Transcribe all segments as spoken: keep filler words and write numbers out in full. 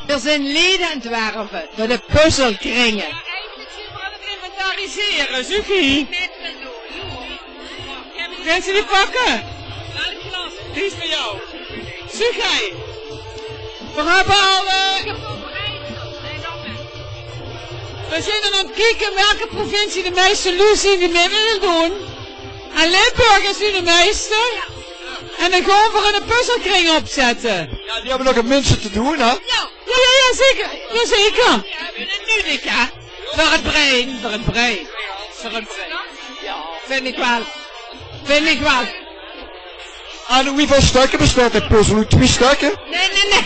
Veer zeen lede aan 't werve veur de puzzelkringe. Eigelik zeen veer aan 't inventarisere. Zuugt geer? Kint geer die pakke? Die is veur dich. Zuugt geer? Veer höbbe al, eh, veer zeen aan 't kieke welke provincie de meiste luuj zeen die mit wille doon. En Limburg is noe de meiste. En dan gaon veer 'n puzzelkring opzètte. Jao, die höbbe nog 't minste te doon, hè? Jao, jao, jao, zeker. Jao, zeker. Veur 't brein, veur 't brein. Veur 't brein. Jao, vinj ich waal. Vinj ich waal. En oet wieväöl stökker besteit de puzzel? Oet twie stökker? Nae, nae, nae.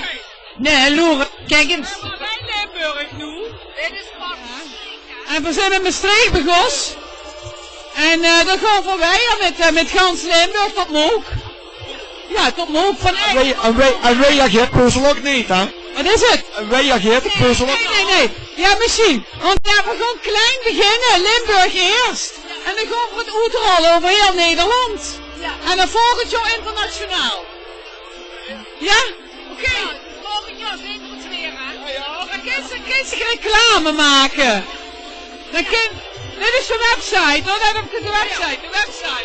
Nae, loer, kiek ins. En veer zeen in Mestreech begós. En, eh, dan gaon veer wijer mit, eh, mit gans Limburg tot Mook. Jao, tot Mook van... En wie, en wie, en wie reageert puzzel ouch neet, hè? Waat is 't? En wie reageert puzzel ouch... Nae, nae, nae. Jao, mesjien. Want jao, veer gaon klein beginne, Limburg iers. En dan gaon veer 't oetrolle euver hiel Nederland. En dan volgend jaor internationaal. Jao? Oké. Volgend jaor zeen veer 't weer, hè? Dan kins se, kins se reclame make. Dan kin, dit is de website, hoor. Let op de website, de website.